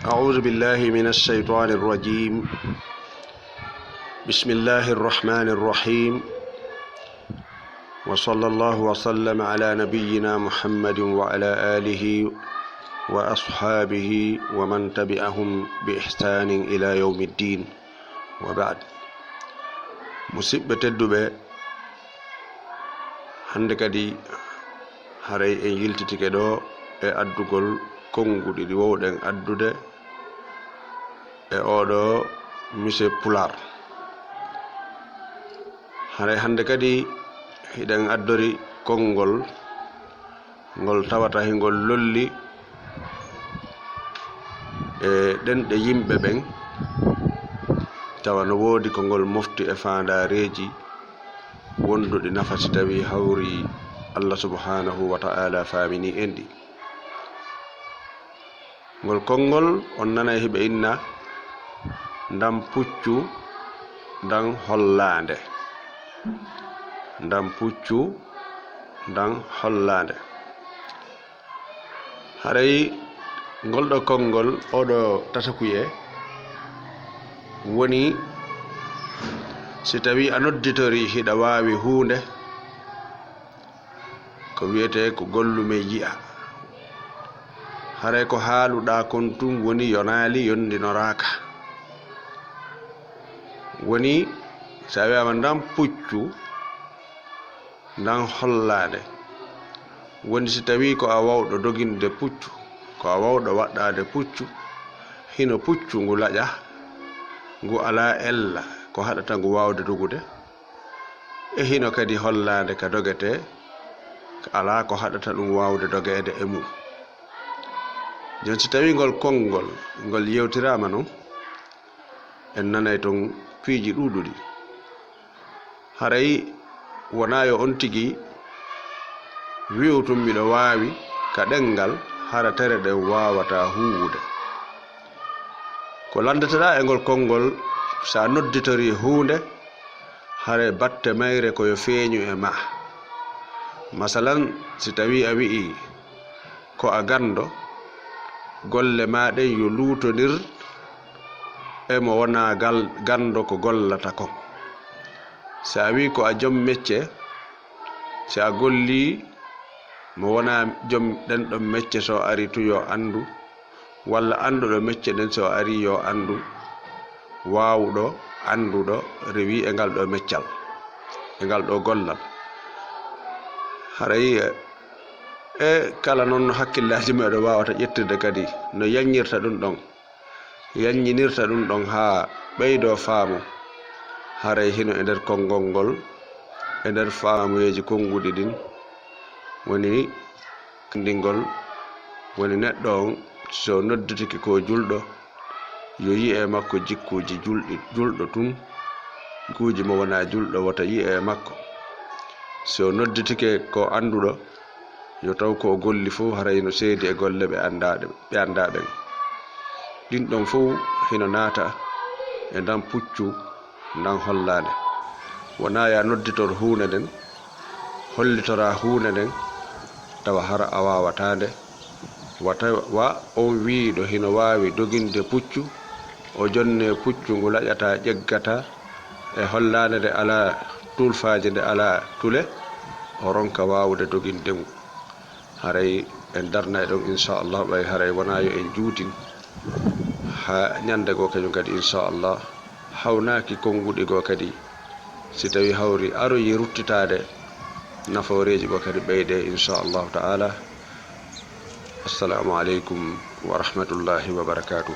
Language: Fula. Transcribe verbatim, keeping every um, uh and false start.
أعوذ بالله من الشيطان الرجيم. بسم الله الرحمن الرحيم. وصلى الله وسلم على نبينا محمد وعلى آله وأصحابه ومن تبعهم بإحسان إلى يوم الدين. وبعد. Musidɓe tedduɓe, hannde kadi haray en yiltitike ɗo e addugol konnguɗi ɗi wowɗen addude e oɗo mise Pulaar. Haray hannde kadi hiɗen addori konngol ngol tawata hingol lolli e ɗenɗe yimɓe ɓen, tawa no woodi ko ngol mofti e faandaareeji wonduɗi nafa si tawii hawri Allah subhanahu wa ta'ala faamini en ɗi. Ngol konngol on nanay hiɓe inna ndan puccu, ndan hollaande. Ndan puccu, ndan hollaande. Haray ngol ɗo konngol, oɗo tatakuyee, woni si tawii a nodditorii hiɗa waawi huunde, ko wiyetee ko gollu men yi'a. Haray ko haaluɗaa kon tun woni yonaali, yondinoraaka. Woni, si a wiyaama ndan puccu, ndan hollaande. Woni si tawii ko a wawɗo doginde puccu, ko a wawɗo waɗɗaade puccu, hino puccu ngu laƴa, ngu alaa ella ko haɗata ngu waawde dogude, e hino kadi hollaande ka dogetee, ka alaa ko haɗata ɗum waawde dogeede e mum. Jon si tawii ngol konngol, ngol yewtiraama non, en nanay ton piiji ɗuuɗuɗi. Haray wonaa yo on tigi wi'u tun miɗo waawi ka ɗenngal, hara tere ɗen waawataa huuwude. Ko lanndeteɗaa e ngol konngol, si a nodditorii huunde, haray batte mayre ko yo feeñu e maa. Masalan, si tawii a wi'ii ko a ganndo, golle maa ɗen yo luutondir e mo wonaa gal-, ganndo ko gollata kon. Si a wi'ii ko a jom mecce, si a gollii mo wonaa jom ɗen ɗon mecce, so arii tun yo anndu, walla annduɗo mecce ɗen so arii yo anndu, waawuɗo, annduɗo, rewii e ngal ɗoo meccal, e ngal ɗoo gollal. Haray, e kala non no hakkillaaji meɗen waawata ƴettirde kadi, no yanñirta ɗum ɗon, yanñinirta ɗum ɗon haa ɓeydoo faamu, haray hino e nder konngol ngol, e nder faamuyeeji konnguɗi ɗin, woni Anndingol woni neɗɗo on, si o nodditike ko julɗo, yo yi'e makko jikkuuji julɗi, julɗo tun, jikkuuji mo wonaa julɗo wota yi'e makko. Si o nodditike ko annduɗo, yo taw ko o golli fof haray no seedi e golle ɓe anndaa ɗe, ɓe anndaa ɓen. Ɗin ɗon fof hino naata e ndan puccu, ndan hollaande. Wonaa ya nodditor huunde nden, hollitoraa huunde nden, tawa hara a waawataa nde. Wata wa on wiiɗo hino waawi doginde puccu, o jonnee puccu ngu laƴataa, ƴeggataa, e hollaande nde alaa tulfaaje, nde alaa tule, o ronka waawude doginde ngu. Haray en darnay ɗon, inchallah, ɓay haray wonaa yo en juutin haa ñannde goo kañum kadi, inchallah, hawnaaki konnguɗi goo kadi, si tawii hawri aroyi ruttitaade, nafooreeji goo kadi ɓeyde, inchallahu ta'ala. Assalamu aleykum wa rahmatullahi wa barakatuhu.